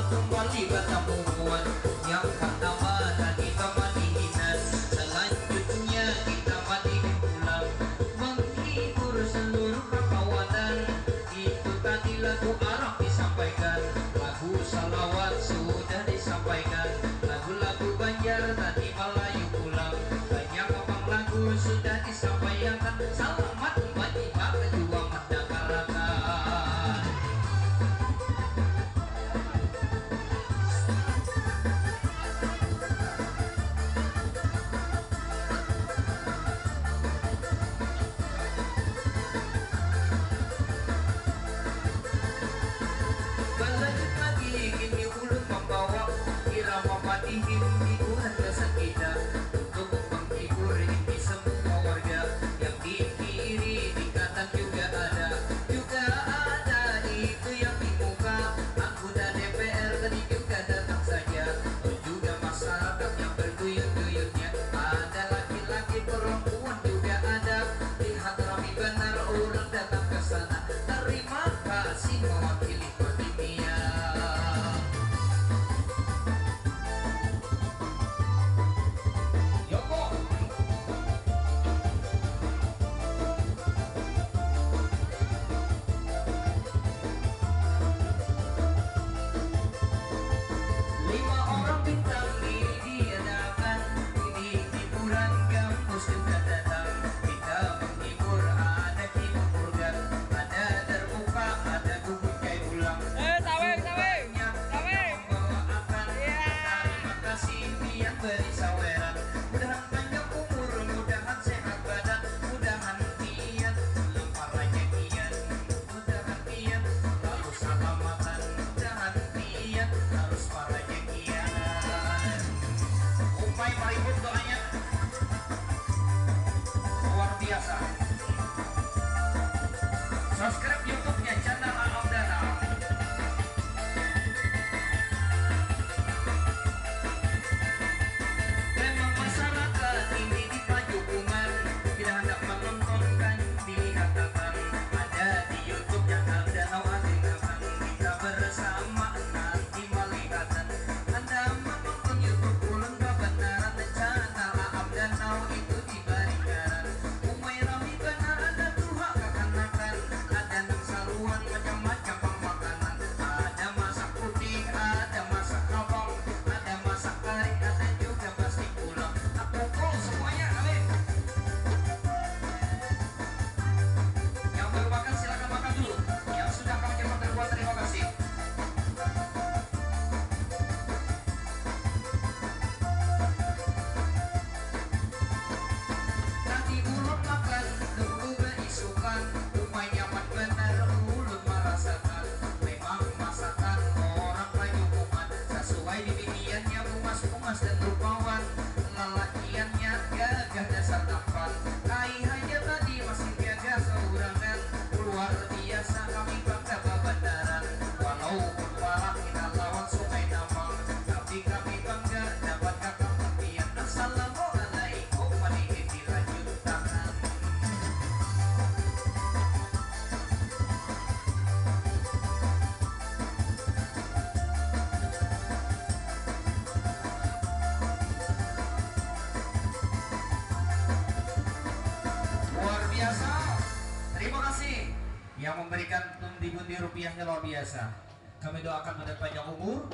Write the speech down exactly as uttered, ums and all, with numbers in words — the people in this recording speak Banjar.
Kembali batamuan yang pertama tadi pamadihinan, selanjutnya kita madihin pulang, menghibur seluruh kakawanan. Itu tadi lagu Arab disampaikan, lagu salawat sudah disampaikan, lagu-lagu Banjar tadi Malayu pulang, banyak pang lagu sudah disampaiakan. Salamat manyimak jua mandangarakan. Balanjut lagi kini ulun mambawa irama madihin hiburan gasan kita untuk menghibur ini semua warga yang di kiri, di kanan juga ada, juga ada itu yang di muka, anggota D P R tadi juga datang saja, juga masyarakat yang berduyun-duyunnya, ada laki-laki perempuan juga ada, lihat rami banar urang datang ke sana, terima kasih mewakili pandemia. Yoko. Lima orang bintang ini diadakan, ini hiburan gambus juga datang, kita menghibur anak ibu kurgan, ada terbuka, ada gugur kai ulang. Eh, sawing, sawing. Sawing. Membawa akan. Iya. Terima kasih pian beri saweran. Mudahan panjang umur, mudahan sehat badan, mudahan pian melampar rajakian, mudahan pian selalu salamatan, mudahan pian harus parajakian. Umpai maribut doanya. Luar biasa. Subscribe YouTube-nya channel Aam Danau. Memang masyarakat ini di pajukungan, bila handak menonton kan dilihat datang. Ada di YouTube channel Danau Asingakan. Kita bersama nanti malihatan. Anda menonton YouTube ulun kabanaran, channel Aam Danau itu dibari ngaran. Umai rami banar, ada tuha kakanakan, ada nang saruan macam-macam pang makanan. Ada masak putih, ada masak habang, ada masak kari, ada juga plastik pulang. Aku kok semuanya, amin. Yang belum makan, silakan makan dulu. Yang sudah, kami cepat berbuat, terima kasih. Tadi ulun makan, nunggu baisukan, umai nyaman banar ulun marasakan. Memang masakan orang Pajukungan, sasuai dibiniannya bungas-bungas dan rupawan. Lalakiannya gagah dasar tampan. Kai haja tadi masih gagah saurangan. Luar biasa, kami bangga babanaran. Walaupun parak kita lawan Sungai Namang, tapi kami bangga dapat kakak pian. Assalamualaikum, mari dilanjut tangan. Luar biasa. Terima kasih yang memberikan pundi-pundi rupiahnya, luar biasa. Kami doakan mudah panjang umur,